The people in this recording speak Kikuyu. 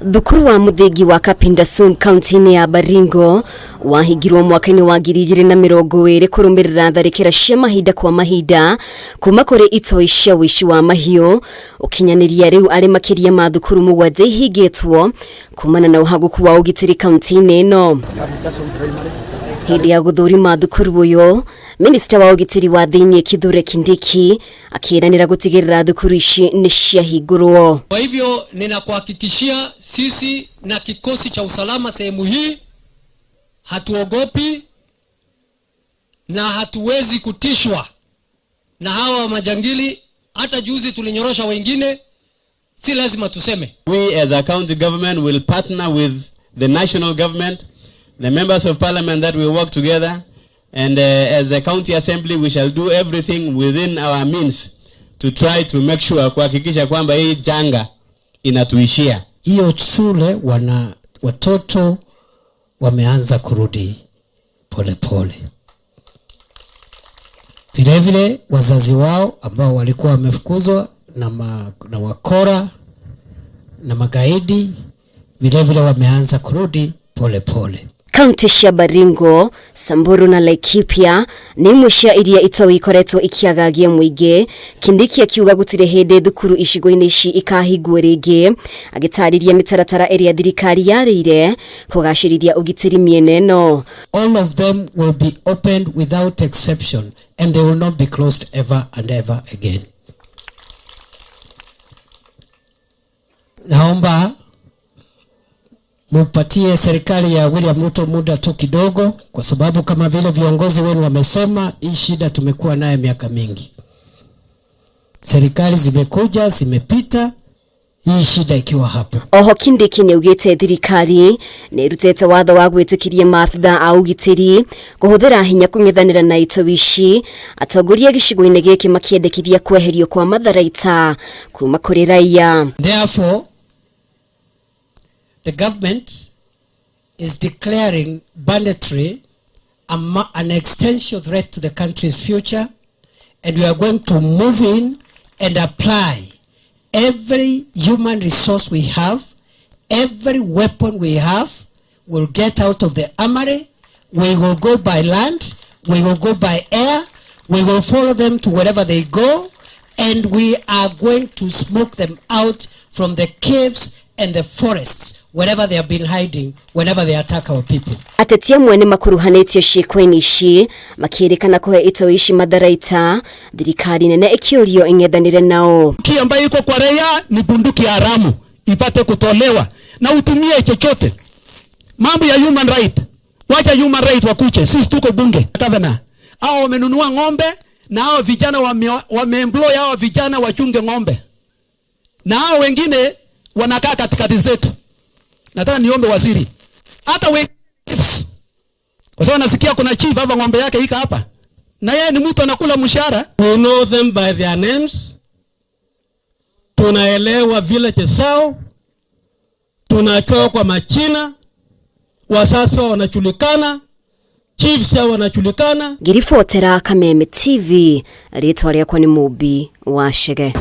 Thukuru wa mũthingi wa Kapindasum kaunti-inĩ ya Baringo wahingirwo mwaka-inĩ wa 2020 kũrũmĩrĩra tharĩkĩra cia mahinda kwa mahinda kuma kũrĩ itoi cia ũici wa mahiũ. Ũkinyanĩria rĩu arĩ makĩria ma thukuru 7 ihingĩtwo kumana na ũhagũku wa ũgitĩri kaunti-inĩ ĩno. Hĩndĩ ya gũthũrima thukuru ũyũ, minista wa ũgitĩri wa thĩinĩ Kithure Kindiki akĩranĩra gũtigĩrĩra thukuru ici nĩ ciahingũrwo. Kwa hivyo ninakuhakikishia sisi na kikosi cha usalama sehemu hii hatuogopi na hatuwezi kutishwa na hawa majangili. Hata juzi tulinyorosha wengine, si lazima tuseme. We as a county government will partner with the national government, the members of parliament that we work together, and as a county assembly we shall do everything within our means to try to make sure kuhakikisha kwamba hii janga inatuishia. Hiyo shule wana watoto wameanza kurudi polepole. Vilevile wazazi wao ambao walikuwa wamefukuzwa na wakora na magaidi vilevile wameanza kurudi polepole. Kaunti cia Baringo, Samburu na Laikipia nĩ imwe cia iria itoi ikoretwo ikiagagia mũingĩ. Kindiki akiuga gũtirĩ hĩndĩ thukuru icigo-inĩ ici ikahingwo rĩngĩ, agĩtarĩria mĩtaratara ĩrĩa thirikari yarĩire kũgacĩrithia ũgitĩri mĩena ĩno. All of them will be opened without exception and they will not be closed ever and ever again. Naomba mupatie serikali ya William Ruto muda tu kidogo, kwa sababu kama vile viongozi wenu wamesema, hii shida tumekuwa naye miaka mingi. Serikali zimekuja zimepita, hii shida ikiwa hapo. Oho Kindiki nĩaugĩte thirikari nĩĩrutĩte watho wa gwĩtĩkĩria maabitha a ũgitĩri kũhũthĩra hinya kũng'ethanĩra na itoi ici. Atongoria gĩcigo-inĩ gĩkĩ makĩendekithia kweherio kwa matharaita kuma kũrĩ raia. Therefore, the government is declaring banditry an existential threat to the country's future, and we are going to move in and apply every human resource we have, every weapon we have, will get out of the armory. We will go by land, we will go by air, we will follow them to wherever they go, and we are going to smoke them out from the caves and the forests, wherever they have been hiding, whenever they attack our people. Ateti amwe nĩ makuruhanĩtio ciĩko-inĩ ici makĩrĩkana kũhe itoi ici matharaita, thirikari nene ĩkĩũrio ĩng'ethanĩre nao. Bunduki ambayo iko kwa raia ni bunduki haramu, ipate kutolewa na utumie chochote. Mambo ya human right, wacha human right wakuche, sisi tuko bunge. Governor, hao wamenunua ng'ombe na hao vijana wameemploy hao vijana wachunge ng'ombe, na hao wengine wanakaa katikati zetu. Nataka niombe waziri, hata we chiefs, kwa sababu nasikia kuna chief hapa ng'ombe yake iko hapa na yeye ni mtu anakula mshahara. We know them by their names. Tunaelewa village zao, tunatoa kwa majina, wasasa wanajulikana, chiefs hao wanajulikana. Ngiribotera Kameme TV, rĩtwa rĩakwa nĩ Mũmbi wa Chege.